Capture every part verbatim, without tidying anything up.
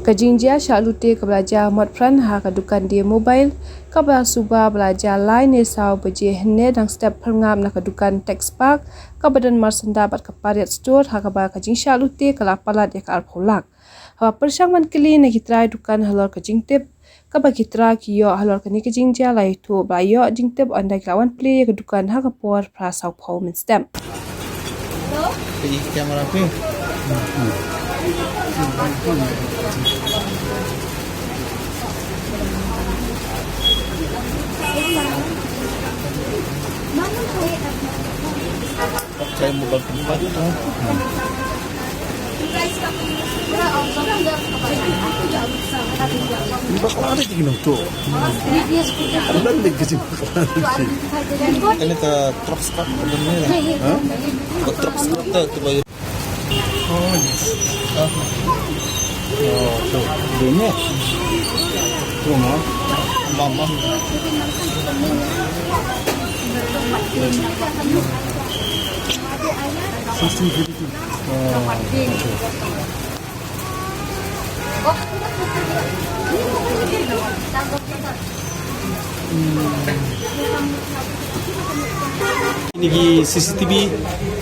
Ka jingjia shah lute kaba la jia ha Motphran ha ka dukan Dia Mobile, kaba la suba ba la jia lai ne saw baje hynne dang step pyrngam na ka dukan Tech Spark, kaba don marsynda bad ka Pariat Store, ha kaba ka jingshah lute ka la palat ïa ka arphew lak. Haba pyrshang ban kylli na ki trai dukan halor ka jingtip kaba ki trai ki ïoh halor kane ka jingjia, la ïathuh ba la ïoh jingtip ynda ki la wan plie ïa ka dukan ha ka por phra sawphew mynstep. Ini ke truk sekat, bener. Ha? Ke truk sekat tu, tu bayar. Oh, yes. Oh, tu. Ini. Tu, ma. Mama. Sixteen fifty. Oh. Ini ki C C T V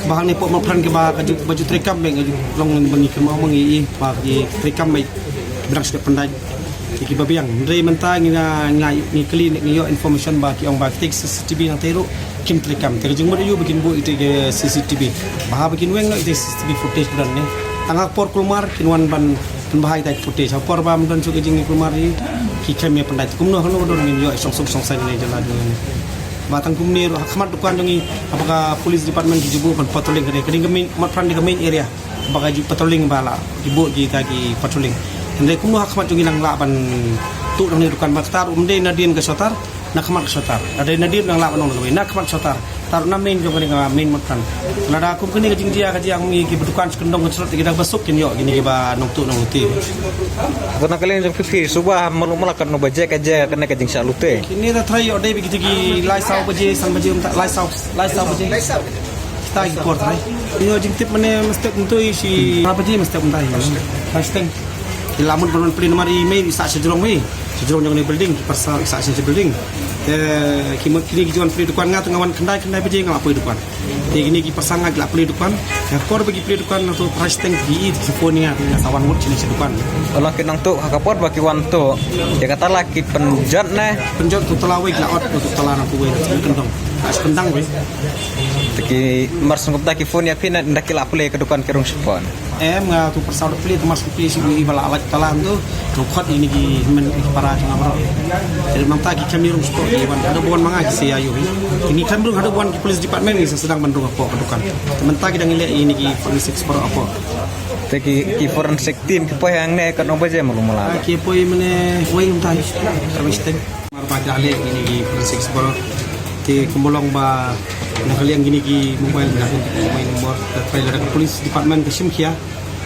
ba hangne pok Motphran ki ba ka ju, ba ju treikam bad ka ju long ban ngi kynmaw ma ngi i ba ki treikam bad ba dang sdang pyndait ki ba biang. Hynrei mynta ngi nga, nga ngi kylli ngi ïoh information ba ki ong ba ki C C T V nangtei ruh kim treikam. Te ka jingmut aïu ba kin buh ïa ki C C T V? Ba haba kin weng noh ïa ki C C T V footage ba don ne. Tang ha ka por kulmar kin wan ban pynbha ïa ki footage. Ha ka por ba ym don shuh ka jingkulmar hi ki khlem ïa pyndait. Kumno hangno ba don ngin ïoh ïa ka shongsuk shongsaiñ ne jylla jong ngi. Ba tang kumne ruh ha khmat dukan jong ngi haba ka police department ki ju buh ban patrolling kane. Kane ka main, Motphran dei ka main area. Ba ka ju patrolling ba la ki buh kita ki patrolling. Hynrei kumno ha khmat jong ngi nang lah ban tuh nangne dukan ba kata ruh ym dei nadien ka shutter. Na khmat ka shutter. Lada nadien nang lah ban ong na kawei. Na khmat shutter. Taruh na main jong kane ka main Motphran. Lada kum kane ka jingjia ka jia ngi ki ba dukan sha kyndong ka shrut ki dang ba suk kin ïoh kine ki ba nongtuh nongluti. Ko na ka liang jong phi phi suba malu mala katno baje ka jia kane ka jingshah lute. Kine da trai ïoh dei ba kito ki lai saw baje san baje mynta lai saw lai saw baje. Kita ki por trai. Ïoh jingtip mane mynstep mynta shi phra baje mynstep mynta. Lai steng. Ki la mut ban wan plie namar i mei i sah sha jrong mei. Sha jrong jong kane building, ki pyrsa i sah sha building. Te ki mut kine ki ju wan plie dukan nga te nga wan khyndai khyndai baje nga la plie dukan. Te kine ki pyrsa nga ki la plie dukan. Te ha ka por ba ki plie dukan nangto phra shiteng ki i te ki phone ïa nga te nga sa wan mut shane sha dukan. Tang ki nangto ha ka por ba ki wan to ïa kata la ki pynjot ne. Pynjot to tala wei ki la ot to tala nangto wei na kyndong. Ka kyndong wei. Te ki mar sngewbha ki phone ïa phi ne ynda ki la plie ka dukan ki rung shipon. Em nga tu pyrsa da plie tu mas plie shi i ba la lait talan tu. Tu khot ini ki men ki para jong nga baroh. Te mynta ki khlem rung spot ki wan. Haduh ba wan ma nga ki sa ïa ïoh. Ini khlem rung haduh ba wan ki police department ngi sa sdang ban rung hapoh ka dukan. Te mynta ki dang leh ini ki forensic baroh hapoh. Te ki, ki forensic team ki poi hangne katno baje malu mala. Ah, ki poi mane wei mynta. Kami stem. Namar ba ki la leh ïa kine ki forensic baroh. Te kumba long ba na ka liang kine ki mobile, na ka liang kine ki mobile number, te trai lada ka police department ka shim khia.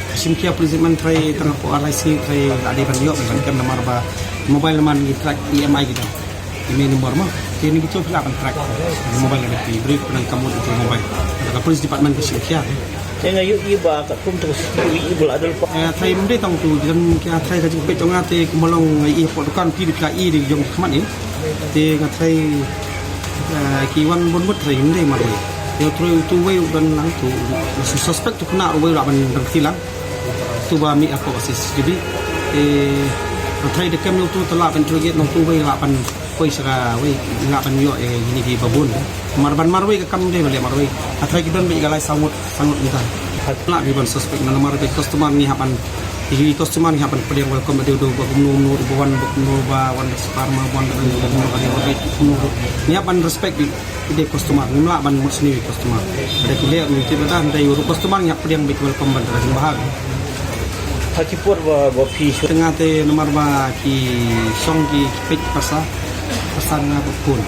Ka shim khia police department trai tang hapoh ar lai sngi trai la dei ban ïoh ban kem namar ba mobile number ngi track E M I kita. E M I number ma. Te ngi to phi lah ban track mobile number ki brief nang ka mut ïa ka mobile. Lada ka police department ka shim khia. Te nga ïohi ba katkum tu ka C C T V i ba la dal pa. Eh, trai mynta tang tu, jan ki trai ka jingpeit jong nga te kumba long nga i hapoh dukan phi bit ka i dei jong khmat i. Te nga trai, eh, ki wan bun bun trai mynta marwei. Te u trai utu wei u don lang tu, u suspect tu kena uwei u lah ban dang kti lang. Tu ba mih hapoh ka C C T V. Te nga trai da kem utu te lah ban interrogate nang tu wei lah ban poi sha kawei, nga lah ban ïoh ïa kine ki babun. Mar ban marwei ka kam dei ban leh marwei. Nga trai ki don beit ka lai saw ngut, saw ngut mynta. Lah beit ban suspect namar beit customer ngi hap ban, i customer ngi hap ban pdiang welcome, dei u dei ba kumno kumno ba wan, ba kumno ba wan da sperma, ba wan da kumno ba wan da kumno. Ngi hap ban respect beit, i dei customer, ngim lah ban mut sniew ïa customer. Lada ki leh ngi tip lada dei u customer ngi hap pdiang beit welcome ban da jingbha. Ha ki por ba, ba phi shu. Te nga te namar ba ki shong ki, ki peit pyrsa, pyrsa nga ba phone.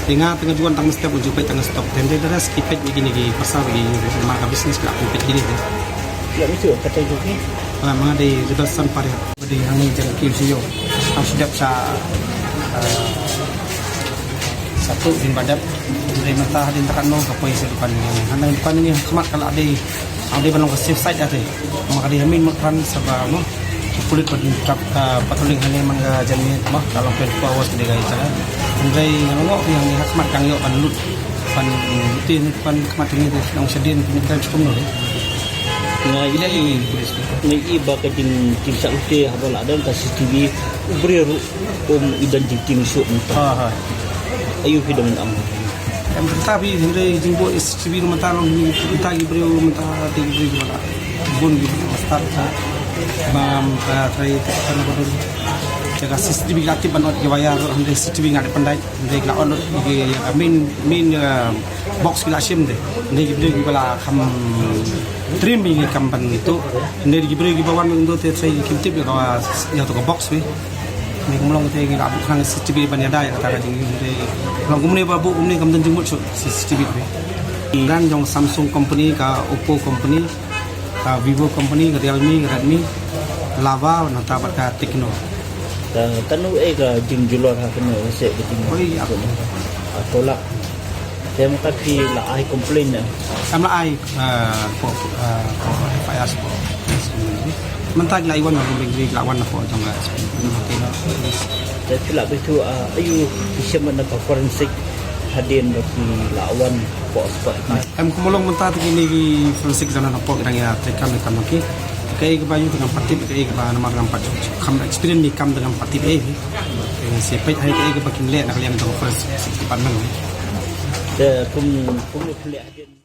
Te nga te nga ju wan tang step, nga ju peit tang stop. Te hynrei da rest ki peit ïa kine ki pyrsa ba ki namar ka business ka peit kine te. Ïa, mesti kata ju ki. Ah, ma nga dei Ridalson Pariat. Ba dei hangne jan ki shu ïoh. Ang shu dep sha, ah, satu din ba dep. Dei mynta hadien ta katno ka poi sha dukan ngi. Hangne dukan ngi khmat ka la dei. Ang dei ban long ka safe side ate. Ma ka dei ha main Motphran sa ba mo. Pulit pat, ah, patrolling hangne man ka janmiet mo, ka long twenty-four hours ka dei ka jaka. Hynrei ngan ong ïa ngi ha khmat kan ïoh ban lut, ban, te ne ban khmat te ngi te nong shadien te ne kan skum no. Nga ïa i, nga ïa i ba ka jing, jingshah lute haba la don ka C C T V, u briew ruh um i don jingtim shuh mynta. Ha, ha. Aïu phi don am? Em, mynta phi hynrei jingbuh C C T V ruh mynta long, mynta ki briew, mynta te ki briew ba la bun ki ba start ka. Ba mynta trai te ka na ba don. Jaka C C T V la tip ban ot ki wire ruh, hynrei C C T V nga dei pyndait, hynrei la ot ki, ah, main, main, ah, box ki la shim de. Hynrei ki briew ki ba la kham trim ki kam ban tu. Hynrei ki briew ki ba wan mynta te trai kim tip ïa ka, ïa tu ka box wi. Ni kum long te ngi la buh khnang C C T V ban ïada ïa kata ka jingim te. Long kumne ba buh kumne kam don jingmut shuh C C T V te. Brand jong Samsung company, ka Oppo company, ka Vivo company, ka Realme, ka Redmi, Lava, nangta bad ka Tecno. Ka, kano eh ka jingjulor ha kano eh se ka jing. Oi, ïa. Ah, tolak. Te mynta phi la ai complain ne? Kam la ai, ah, ko, ah, ko F I R ko. Mynta ki la wan na ko bengri, ki la wan na ko jong ka. Te phi la bitu, ah, aïu phi shem na ka forensic hadien ba phi la wan ko spot. Em kumulong mynta te kine ki forensic jong na ko ki dang ïa te kam kam ki. Kaei kaba ïu te ngam pat tip, kaei kaba namar ngam pat kham experience ni kam te ngam pat tip eh. Kaei si peit hai kaei kaba kin leh na ka liang jong forensic department. Te kum, kum phi leh hadien